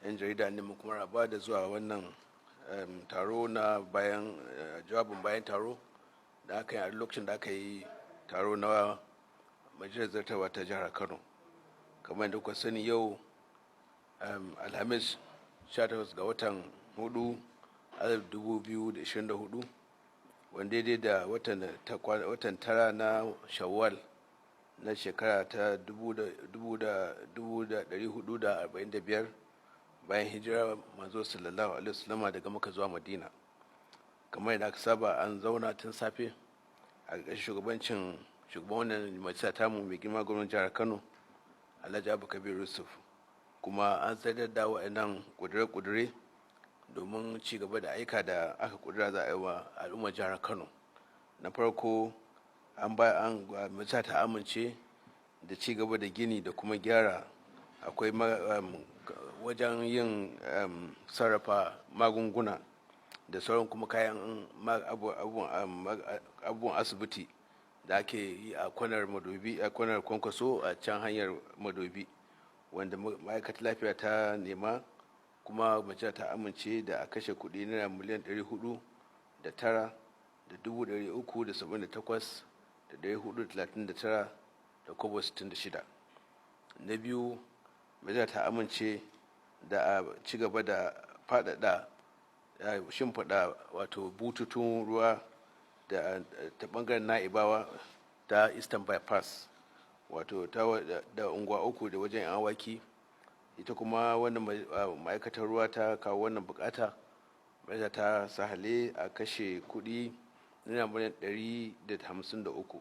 Yan jarida ne mu kuma raba da zuwa wannan taro na bayan jawabin bayan taro da aka yi a lokacin da aka yi taro na Majalisar Zartarwa ta Jihar Kano. Kamar yadda kuka sani, yau Alhamis, 18 ga watan 4, 2024, wanda daidai da watan tara na Shawwal na shekara ta 1445 bayan hijira Manzo sallallahu alaihi wasallama daga Maka zuwa Madina. Kamar yadda aka saba, an zauna tun safe a ƙarƙashin shugabancin shugaban wannan majalisa tamu, mai girma gwamnan Jihar Kano, Alhaji Abba Kabir Yusuf, kuma an tsayar da waɗannan ƙudure-ƙudure domin ci gaba da aika da aka ƙudura za a yi wa al'ummar Jihar Kano. Na farko, an ba an majalisa ta amince da ci gaba da gini da kuma gyara akwai wajen yin sarrafa magunguna da sauran kuma kayan abubuwan asibiti da ake yi a kwanar Madobi, a kwanar Kwankwaso, a can hanyar Madobi, wanda ma'aikatar lafiya ta nema, kuma mace ta amince da a kashe kuɗi naira 409,378,439 da kobo 66. Na biyu, majalisa ta amince da a ci gaba da faɗaɗa shimfiɗa wato bututun ruwa da ta ɓangaren Na'ibawa ta Eastern Bypass, wato ta da unguwa uku da wajen Awaki. Ita kuma wannan ma'aikatar ruwa ta kawo wannan bukata, majalisa ta sahale a kashe kuɗi naira miliyan 153.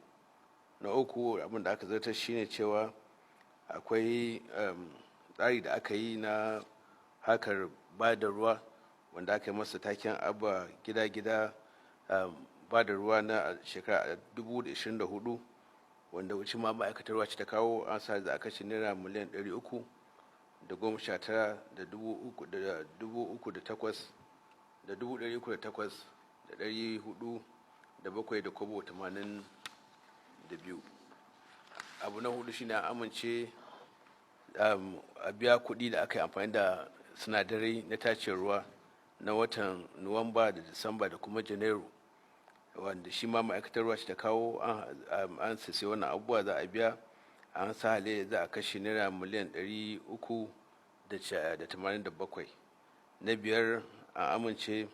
Na uku, abin da aka zartar shine cewa akwai tsari da aka yi na harkar ba da ruwa, wanda aka yi masa taken "Abba Gida Gida", ba da ruwa na shekara 2024, wanda wuce ma ma'aikatar ruwa ce ta kawo. An sa za a kashe naira miliyan 319 da dubu uku da dubu uku da takwas da 308,407 da kobo 82. Abu na hudu shine an amince a biya kuɗi da aka yi amfani da sinadarai na tace ruwa na watan Nuwamba da Disamba da kuma Janairu, wanda shi ma ma'aikatar ruwa ce ta kawo. An sai wannan abubuwa za a biya, an sahale za a kashe naira miliyan 387. Na biyar, an amince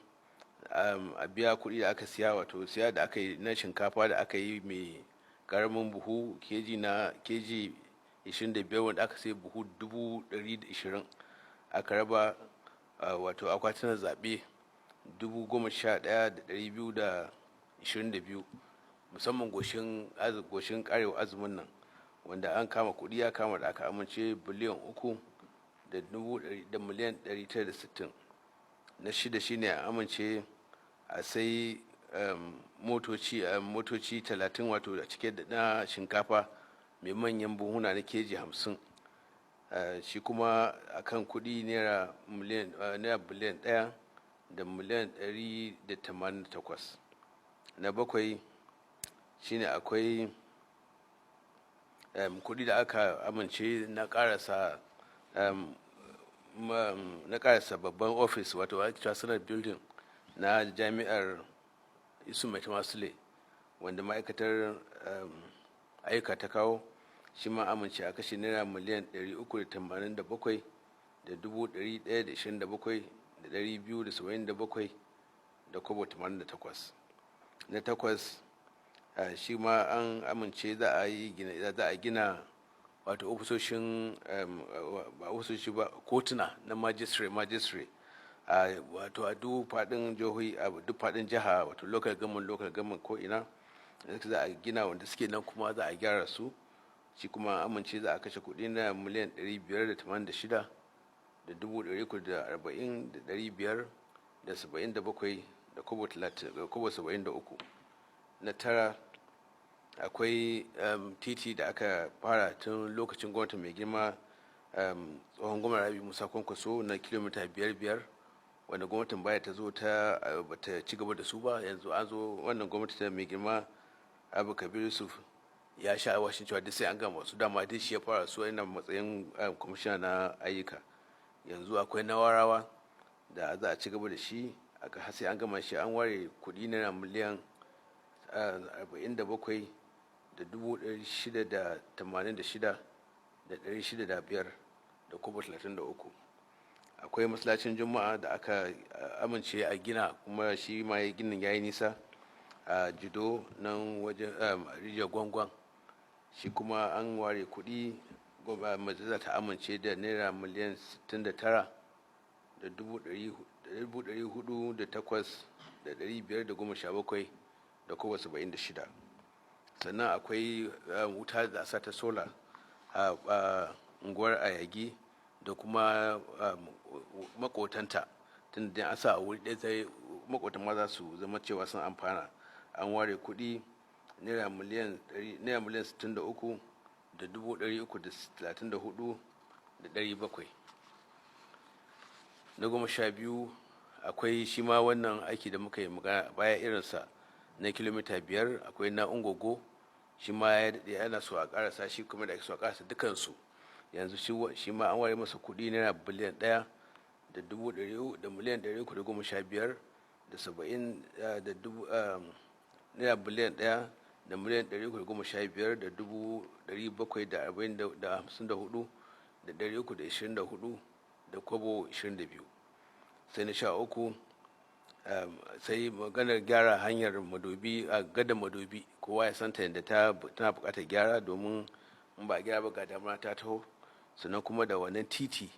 a biya kuɗi da aka siya, wato siya da aka yi na shinkafa da aka yi mai karamin buhu keji na keji 25, wanda aka sai buhu 120,000, aka raba wato akwatunan zaɓe 11,222, musamman goshin karewa azumin nan, wanda an kama kuɗi ya kama da aka amince biliyan 3 da miliyan 960. Na shida shine a amince a sai motoci 30, wato a cike da na shinkafa mai manyan buhuna na keji 50, shi kuma akan kuɗi naira biliyan 1 da miliyan 188. Na bakwai shine akwai kuɗi da aka amince na karasa babban ofis, wato ake cewa Senate Building, na Jami'ar Yusuf Maitama Sule, wanda ma'aikatar ayyuka ta kawo. Shi ma amince a kashe naira miliyan 387,127,277 da kobo 88. Na takwas, shi ma an amince za a gina wato ofisoshin, ba ofisoshi ba, kotuna na magistrate wato a duk faɗin jihohi, a duk faɗin jiha, wato local government, local government ko ina za a gina, wanda suke nan kuma za a gyara su. Shi kuma amince za a kashe kuɗi na miliyan 586,340,577 da kobo 73. Na tara, akwai titi da aka fara tun lokacin gwamnati mai girma tsohon gwamnan Rabi Musa Kwankwaso na kilomita 5-5, wanda gwamnatin baya ta zo ta bata ci gaba da su ba. Yanzu an zo wannan gwamnati ta mai girma Abba Kabir Yusuf, ya sha alwashin cewa duk sai an gama su. Dama dai shi ya fara su yana matsayin kwamishina na ayyuka. Yanzu akwai na Warawa da za a ci gaba da shi aka har sai an gama shi. An ware kuɗi naira miliyan 47 da 686,605 da kobo 33. Akwai masallacin Juma'a da aka amince a gina, kuma shi ma ginin ya yi nisa a Jido nan wajen Rijiyar Gwangwan. Shi kuma an ware kuɗi, majalisa ta amince da naira miliyan 69 da 408,517 da kobo 76. Sannan akwai wuta da sa ta sola a unguwar Ayagi da kuma makotanta, tun da an sa a wuri ɗaya sai makotan ma za su zama cewa sun amfana. An ware kuɗi naira miliyan 63 da 334,700. Na 12, akwai shi ma wannan aiki da muka yi magana baya irinsa na kilomita 5. Akwai na Ungogo, shi ma ya daɗe ana so a ƙarasa shi, kuma da ake so a ƙarasa dukansu yanzu. Shi ma an ware masa kuɗi naira biliyan 1 da dubu ɗari da miliyan 315 da saba'in da dubu, naira biliyan 1 da miliyan 315 da 740,000 da 54,324 da kobo 22. Sai na 13, sai maganar gyara hanyar Madobi, a gadar Madobi. Kowa ya santa yadda tana buƙatar gyara, domin in ba a gyara ba, ga damuna ta taho. Sannan kuma da wannan titi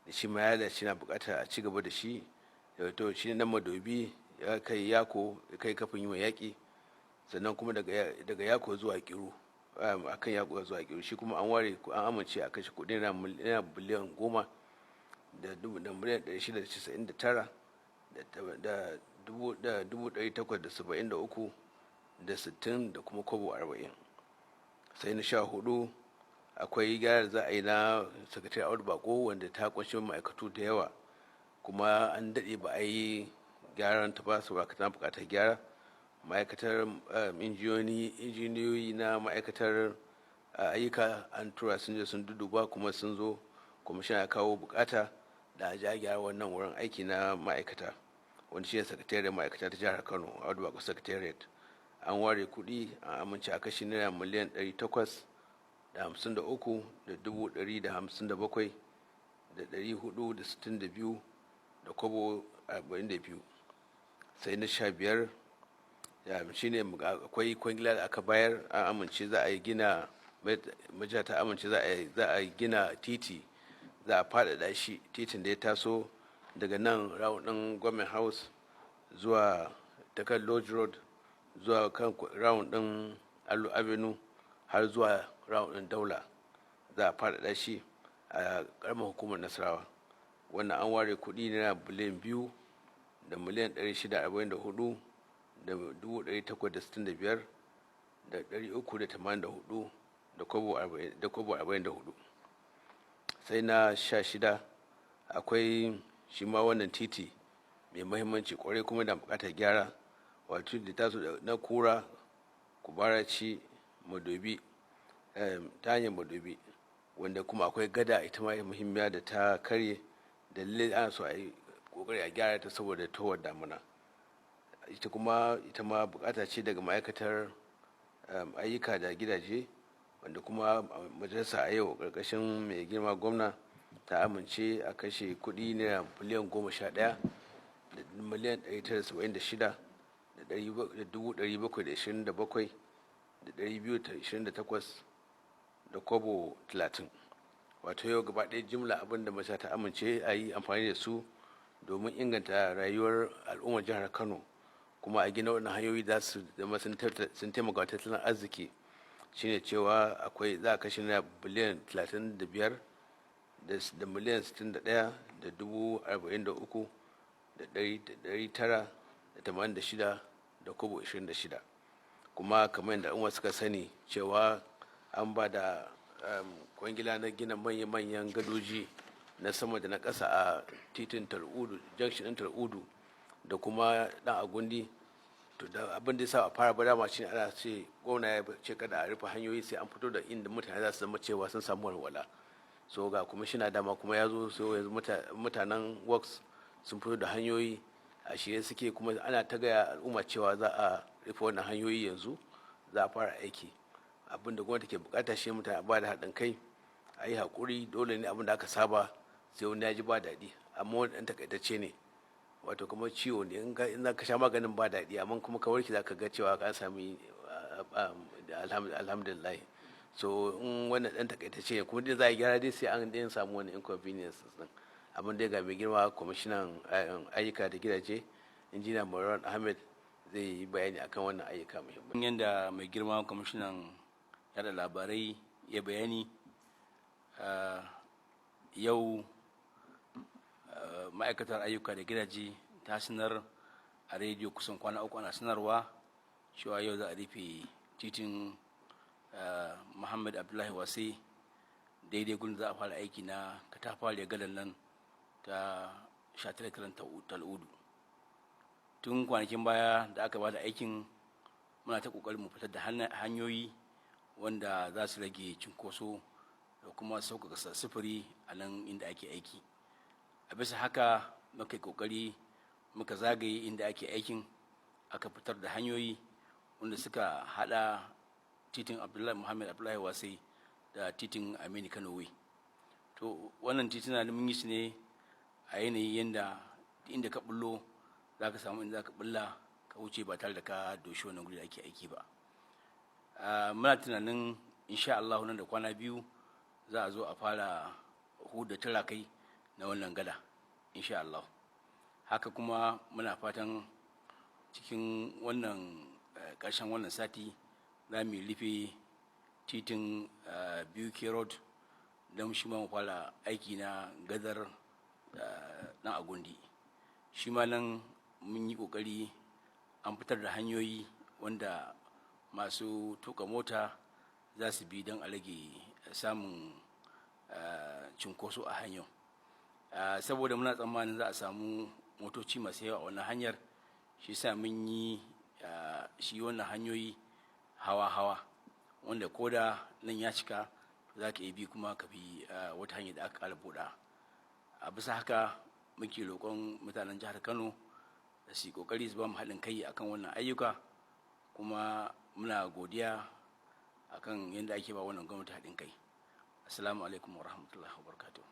da shi ma ya dace na buƙatar a ci gaba da shi. To, shi na Madobi ya kai Yako, ya kai Kafin Yi Yaƙi, sannan kuma daga Yako zuwa Kiru, a kan Yako zuwa Kiru. Shi kuma an ware, an amince a kashe kuɗi naira biliyan 10 da miliyan 699 da 873 da 60 da kuma kobo 40. Sai na 14, akwai gyara za a yi na Sakatare Audu Bako, wanda ta kunshi ma'aikatu da yawa, kuma an daɗe ba a yi gyaran ta ba, su ba tana buƙatar gyara. Ma'aikatar injiniyoyi na ma'aikatar ayyuka an tura, sun je sun duduba, kuma sun zo kwamishin ya kawo bukata da a ja gyara wannan wurin aiki na ma'aikata, wanda shi ne sakatariyar ma'aikata ta Jihar Kano, Audu Bako Secretariat. An ware kuɗi, an amince a kashe naira miliyan 853 da 157,462 da kobo 42. Sai na 15 shi ne akwai kwangila da aka bayar, an amince za a yi gina, majalisa ta amince za a gina titi, za a faɗaɗa shi, titin da ya taso daga nan round ɗin Government House zuwa ta kan Lodge Road, zuwa kan round ɗin Allo Avenue, har zuwa round ɗin Daula. Za a faɗaɗa shi a ƙaramar hukumar Nasarawa. Wannan an ware kuɗi naira biliyan 2 da miliyan 644 da 865,384 da kobo 44. Sai na 16, akwai shi ma wannan titi mai mahimmanci kwarai kuma da bukatar gyara, wato da taso na Kura, Kubaraci, Madobi, ta hanyar Madobi, wanda kuma akwai gada ita ma muhimmiya da ta karye. Dalilai ana so a yi kokari a gyara ta saboda towar damuna. Ita kuma ita ma bukata ce daga ma'aikatar ayyuka da gidaje, wanda kuma majalisa a yau karkashin mai girma gwamna ta amince a kashe kuɗi naira biliyan 11 da miliyan 976 da 727,228 da kobo 30. Wato yau gaba ɗaya jimla abin da majalisa ta amince a yi amfani da su domin inganta rayuwar al'ummar Jihar Kano, kuma a gina wannan hanyoyi za su zama sun taimaka tattalin arziki, shine cewa akwai za a kashe naira biliyan 35 da miliyan 61 da 43,986 da kobo 26. Kuma kamar yadda al'umma suka sani cewa an ba da kwangila na gina manya-manyan gadoji na sama da na ƙasa a titin Tal'udu, junction ɗin Tal'udu da kuma Ɗan Agundi. To, da abin da ya sa a fara ba dama shine ana ce gwamna ya ce kada a rufe hanyoyi sai an fito da inda mutane za su zama cewa sun samu walwala. So ga kwamishina dama kuma ya zo. So yanzu mutanen works sun fito da hanyoyi, a shirye suke, kuma ana ta gaya al'umma cewa za a rufe wannan hanyoyi, yanzu za a fara aiki. Abin da gwamnati ke bukata shi mutane a bada haɗin kai, a yi haƙuri. Dole ne abin da aka saba sai wani ya ji ba daɗi, amma wani ɗan takaitacce ne, wato kuma ciwo ne, in za ka sha maganin ba daɗi, amma kuma ka warke, za ka ga cewa ka sami alhamdulillah. So in wannan ɗan takaitacce ne, kuma dai za a gyara dai, sai an ɗan samu wani inconvenience din. Abin dai ga mai girma kwamishinan ayyuka da gidaje, Injiniya Marwan Ahmed, zai yi bayani akan wannan ayyuka muhimmai. Yadda mai girma kwamishinan yada labarai ya bayani, yau ma'aikatar ayyuka da gidaje ta sanar a rediyo, kusan kwana 3 ana sanarwa, cewa yau za a rufe titin Muhammad Abdullahi Wase, daidai gudun za a fara aiki na katafariyar gadan nan ta shataletalen Tal'udu. Tun kwanakin baya da aka bada aikin, muna ta kokarin mu fitar da hanyoyi wanda za su rage cinkoso da kuma sauƙaƙa sufuri a nan inda ake aiki. A bisa haka muka yi kokari muka zagaye inda ake aikin, aka fitar da hanyoyi wanda suka hada titin Abdullahi Muhammad Abdullahi Wasai da titin Aminu Kano Way. To wannan tituna mun yi su ne a yanayi yanda inda ka bullo za ka samu inda za ka bulla ka wuce ba tare da ka doshi wannan guri da ake aiki ba. Muna tunanin insha Allah nan da kwana 2 za a zo a fara huda turakai na wannan gada insha Allah. Haka kuma muna fatan cikin wannan ƙarshen wannan sati za mu rufe titin BUK Road don shi ma mu fara aiki na gadar na Agundi. Shi ma nan mun yi ƙoƙari an fitar da hanyoyi wanda masu tuka mota za su bi don a rage samun cunkoso a hanyar, saboda muna tsammanin za a samu motoci masu yawa a wannan hanyar. Shi sa mun yi shi wannan hanyoyi hawa-hawa, wanda ko da nan ya cika, za ka iya bi kuma ka bi wata hanyar da aka ƙara buɗa. A bisa haka muke roƙon mutanen jihar Kano da su yi ƙoƙari su ba mu haɗin kai akan wannan ayyuka, kuma muna godiya akan yadda ake ba wannan gwamnati haɗin kai. Assalamu alaikum wa rahmatullahi wa barakatuh.